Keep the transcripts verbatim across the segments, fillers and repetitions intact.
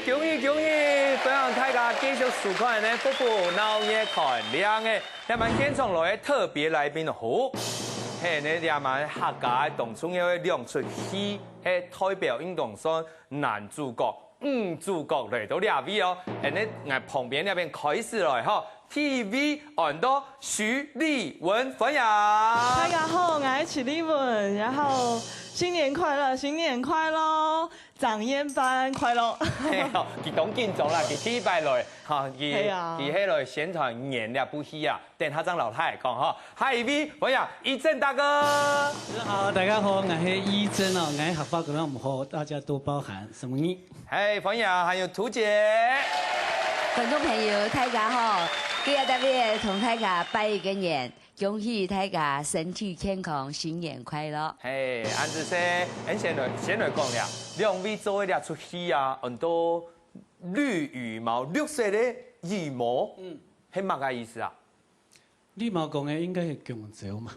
恭喜恭喜！歡迎大家繼續收看呢，福福鬧熱看靚个。這擺現場來个特別來賓哦，係呢，這擺客家當重要个兩齣戲，係代表應當算男主角、女主角來到這位哦。恁呢，𠊎旁邊這片開始來吼，第一位安到徐麗雯，歡迎。大家好，我係徐麗雯，然後新年快樂，新年快樂。 長煙班快樂。係哦，佢當緊張啦，佢第一擺來，哈，佢，係啊。佢係來宣傳演這部戲啊，等下正摎大家講哈。下一位，歡迎一正大哥。大家好，大家好，我係一正哦，我客話可能毋好，大家多包涵，什麼呢？係，歡迎，還有涂姐。觀眾朋友，大家好，今日特別同大家拜一個年， 恭喜大家身體健康，新年快樂！係，恁仔細，𠊎先來，先來講了，兩位做个這齣戲啊，恁多綠羽毛，綠色个羽毛，嗯，係麼个意思啊？綠毛講个應該係弓蕉嘛。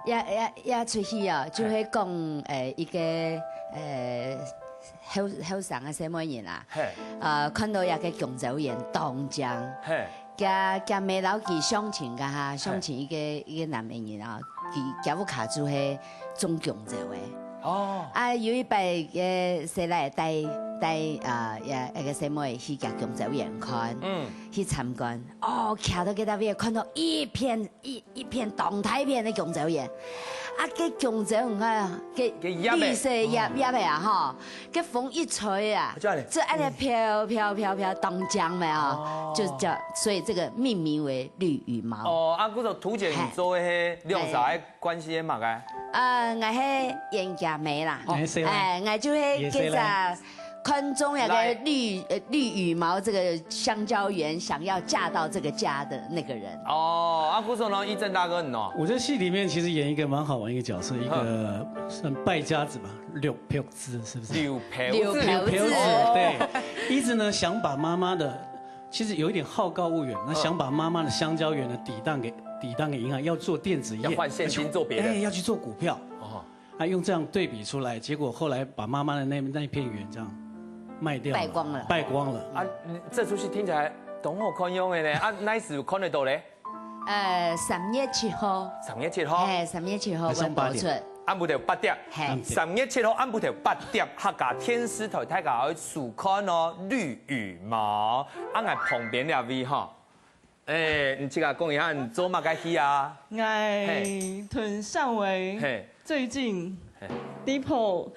這，這，這齣戲啊，就係講，呃，一個，呃，後，後生个細妹人啊，係。呃，看到這個弓蕉園當靚，係。 佢，佢姆摎佢相親个哈，相親一個，一個男仔人啊，佢，佢屋下就係種弓蕉个。哦。啊，有一擺个細倈帶，帶，啊，一，一個細妹去厥弓蕉園看，嗯。去參觀。哦，徛到該搭位，看到一片，一，一片當大片个弓蕉園。啊，該弓蕉你看啊，該該葉仔。綠色葉，哦。葉仔啊，吼，該風一吹啊，就恁呢。就恁呢飄飄飄飄，當靚个哦，哦。就叫，所以這個命名為 綠羽毛。哦，啊，故所涂姐你做个係兩儕个關係係麼个？呃，𠊎係演厥姆啦。哦。哎，係啦。哎，𠊎就係這隻看中那個綠，呃，綠羽毛這個香蕉園，想要嫁到這個家的那個人。哦，啊，故所呢，一正大哥你呢？我在戲裡面其實演一個蠻好玩一個角色，一個嗯。算敗家子吧，綠票子，是不是？綠票子。綠票子。綠票子，對。一直呢，想把媽媽的 其實有一點好高騖遠，那想把媽媽的香蕉園呢抵當給，抵當給銀行，要做電子業，要換現金做別的。要去，哎，要去做股票。哦。啊，用這樣對比出來，結果後來把媽媽的那，那片園這樣賣掉了，敗光了。敗光了。啊，這齣戲聽起來當好看樣的呢。啊，哪時有看得到咧？呃，三月七號。三月七號。哎，三月七號會播出。晚上八點。 暗晡頭八點，嘿。三月七號暗晡頭八點，客家電視台大家愛收看哦，綠羽毛。啊，𠊎旁邊這位吼，哎，你自家講一下，你做麼个戲啊？𠊎同尚維嘿。最近嘿。在播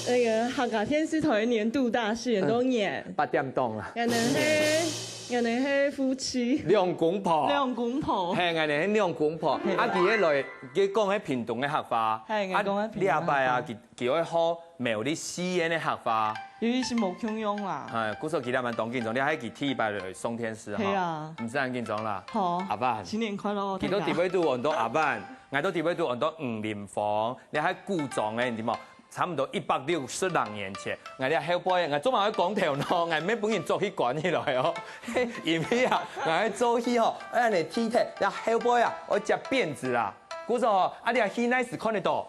那個客家電視台年度大戲，當年。八點檔啦。𠊎等係，𠊎等係夫妻。兩公婆。兩公婆。嘿，𠊎等係兩公婆。嘿。啊，佢係來，佢講係屏東个客話。嘿，𠊎講个屏東个客話。啊，這擺啊，佢，佢愛學苗栗縣个客話。有一些無共樣啦。哎，故所佢這擺當緊張，這係佢第一擺來上電視哈。係啊。毋使恁緊張啦。好。阿爸。新年快樂，佢都大家。在位都安到阿爸，𠊎都在位都安到吳林峰，這係古裝个，你知無？ 差毋多一百六十零年前，𠊎這後輩，𠊎做麼个光頭呢？𠊎毋係分人捉去關起來哦。因為啊，𠊎做戲吼，愛恁呢剃頭，這後輩啊，愛接辮子啊。故所吼，啊，你戲哪時看得到？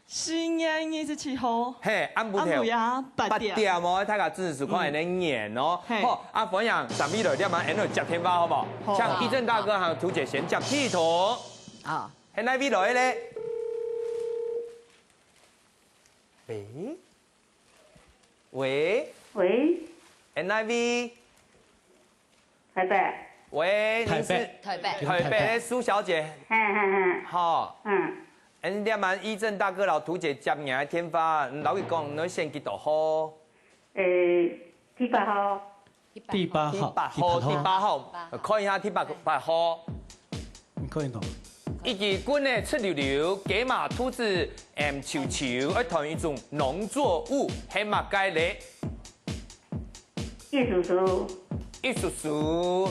四月二十七號。嘿，暗晡頭。暗晡夜八點。八點哦，大家準時看恁呢演哦。嗯。嘿。好，啊，歡迎三位來，這擺𠊎等接電話好無？好。請一正大哥還有涂姐先接起頭。好。係哪位來个咧？ 喂？喂？喂？N I V？台北。喂，你是台北。台北。台北苏小姐？嘿，嘿，嘿。好。嗯。哎，你這擺一正大哥摎涂姐接你个電話，你摎佢講，你選幾多號？呃，第八號。 第八號，第八號，第八號。第八號，看一下第八，八號。你看得到？一支棍仔直溜溜，雞嫲、兔子、M球球，愛彈一種農作物，係麼个咧？一叔叔。一叔叔，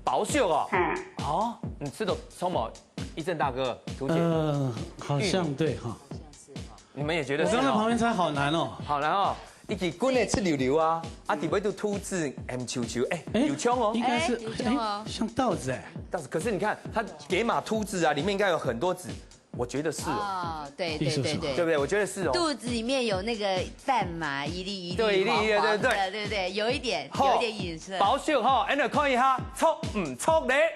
包粟哦。哈。哦，你知道什麼？一正大哥，涂姐。呃，好像對哈。你們也覺得是哦？我剛才旁邊猜好難哦。好難哦。 一支棍仔直溜溜啊，啊，底背都兔子，M球球，哎，哎，有像哦。應該是，哎，有像哦。哎，像稻子哎。稻子，可是你看，它給馬兔子啊，裡面應該有很多子，我觉得是哦，哦，对对对对，对不对？我觉得是哦。肚子里面有那个蛋嘛，一粒一粒对，一粒一粒，黄黄的，对对。对不对？有一点，好，有一点颜色。保险哈，哎，来看一下，错唔错嘞？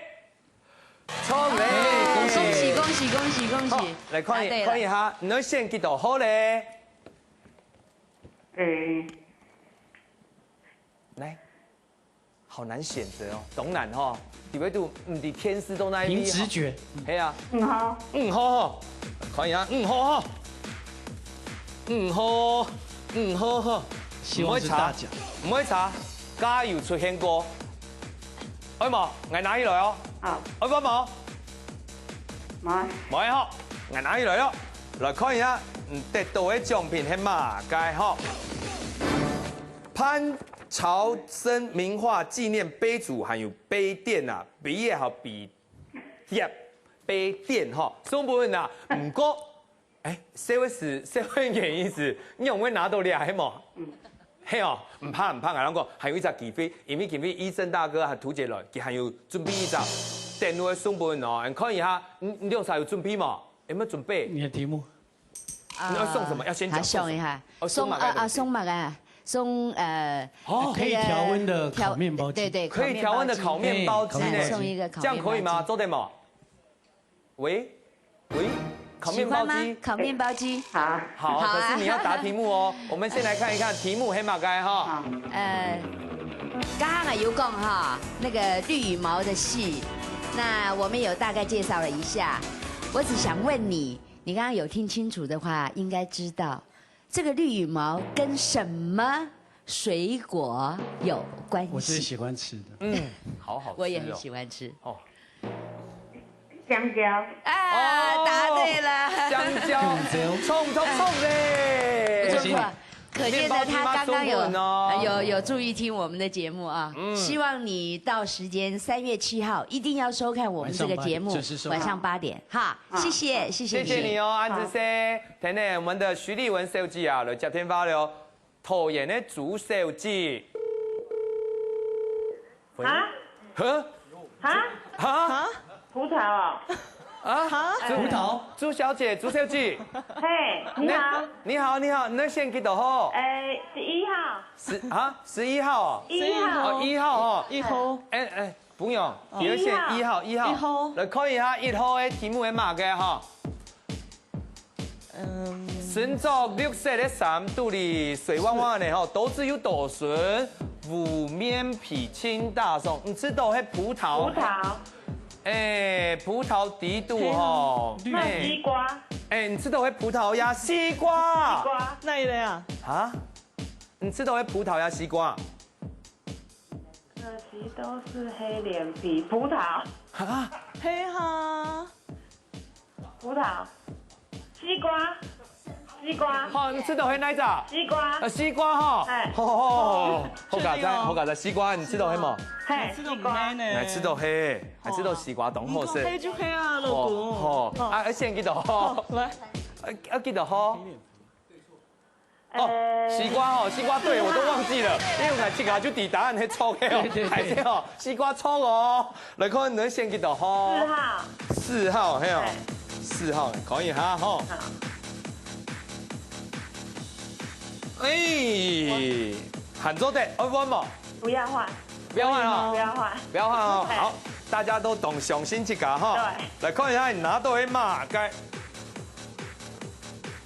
错嘞！恭喜恭喜恭喜恭喜恭喜！好，来看一，答对了。看一下，你要选几多号嘞？诶，来，好难选择哦，当难哈，底位度唔知天师都那一位哈。凭直觉。嘿啊，五号。五号哈，可以啊，五号哈，五号，五号哈，希望是大奖。唔会差，加油出现过，爱冇？𠊎拿起来哦。好。爱冇？冇。冇好，𠊎拿起来哦。来看一下，嗯，得到的奖品系么个哈？潘朝生名画纪念碑组还有碑店啊，碑也好，碑店，碑店哈，送分你啊。不过，哎，社会是社会原因是，你有没有拿到这，系冇？嗯。系哦，唔怕唔怕，俺讲还有一只机会，因为今日医生大哥和涂姐来，佢还有准备一只，等下送分你哦。你看一下，你你两只有准备吗？有没有准备？你的题目。你要送什么？要先讲送什么？好，想一下。哦，送送，啊，啊，送么个？送，呃，哦，可以调温的烤面包机。对对，可以调温的烤面包机呢？哎，送一个烤面包机。这样可以吗？做得吗？喂，喂，烤面包机。喜欢吗？烤面包机。好。好，好啊。可是你要答题目哦。我们先来看一看题目，系么个哈？好。呃，刚刚啊有讲哈，那个绿羽毛的戏，那我们有大概介绍了一下。我只想问你，你刚刚有听清楚的话，应该知道这个绿羽毛跟什么水果有关系？我最喜欢吃的。嗯，好好吃哦。我也很喜欢吃。哦。香蕉。啊，哦，答对了。香蕉，香蕉。冲冲冲嘞！不错不错，可见得他刚刚有面包机吗？送分哦。有有注意听我们的节目啊。嗯。希望你到时间三月七号一定要收看我们这个节目，晚上八点，准时收看。晚上八点哈。好。谢谢谢谢你。谢谢你哦，安子生。等等，我们的徐丽文小姐啊，来接电话了哦。桃园的朱小姐。喂？啊？呵？啊？啊？葡萄哦。啊？哈？朱葡萄？朱小姐，朱小姐。嘿，你好。你好，你好，你选几多号？诶，十一号。十啊，十一号哦。一号。哦，一号哦。一号。哎哎，朋友，哦。你要选一号，一号。一号。来看一下一号的题目是么个哈？嗯。身着绿色的衫，肚里水汪汪的吼，肚子有多酸，烏面皮青大爽，你知道是葡萄？葡萄。哎，葡萄底肚吼，嘿。那西瓜。哎，你知道是葡萄呀，西瓜。西瓜。哪一类啊？啊？你知道是葡萄呀，西瓜？可惜都是黑脸皮。葡萄。啊？嘿哈。葡萄。西瓜。西瓜。好，你知道是哪一只？西瓜。呃，西瓜哈。哎。好好好好，好佳哉，是哦。好佳哉，西瓜，你知道是吗？嘿，西瓜。哪知道毋係呢？哪知道係，哪知道西瓜當好食。你講係就係啊，老公。哦，好，哦。啊，而且記得哦。哦，來。啊，啊，記得哦。 哦，呃，西瓜哦，西瓜，對，我都忘記了，因為𠊎自家就知答案係錯个哦，對對對。還係哦，西瓜錯哦。來看你選幾多號？四號。四號，係哦，對。四號，可以哈，吼。好。哎，還做得，愛換無？不要換。不要換哦。不要換。不要換哦。對。好，大家都當相信自家哈。對。來看一下你拿到个麼个。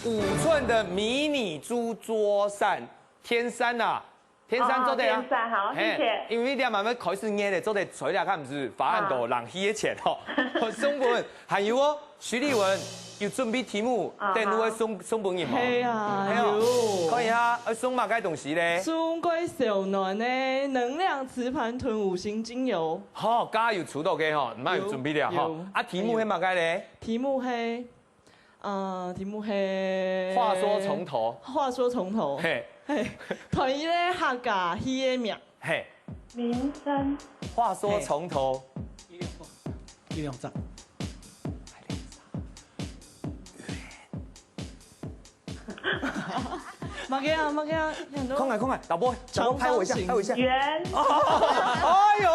五寸的迷你書桌扇，天山啊，天山做得啊。哦，天山，好，嘿，謝謝。因為你慢慢開始熱了，做得吹了，看毋係，花恁多冷氣个錢吼。哦。送分，還有哦，徐麗文有準備題目，哦，等會送，好。送分你無？係啊，係哦。有。可以啊，愛送麼个東西咧？送該小暖个能量磁盤屯五星精油。好，剛剛有抽到个吼，你嘛有準備了吼。有，有。啊，題目係麼个咧？題目係 呃，題目係，話說從頭。話說從頭。嘿。嘿，同一个客家戲个名。嘿。名聲。話說從頭。一兩隻。麼个啊，麼个啊，很多。空來，空來，導播，導播拍我一下，長方形。拍我一下。圓。哦，哎呦，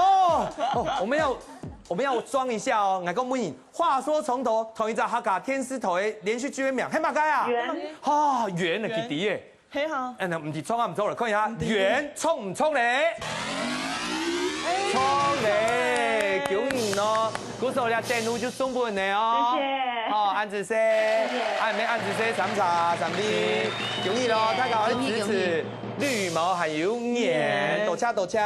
哦，我們要我們要裝一下哦，𠊎講問你，話說從頭，同一隻客家電視台个連續劇个名，係麼个啊？圓。啊，圓个弟弟耶。係哈，嗯，毋係錯啊，毋錯了，看一下，圓錯毋錯咧？錯咧，恭喜哦！故所這等路就送分你哦。謝謝好，恁仔細，謝謝哎，毋係恁仔細，三茶，三杯，恭喜咯！大家愛支持綠毛還有圓，多謝多謝。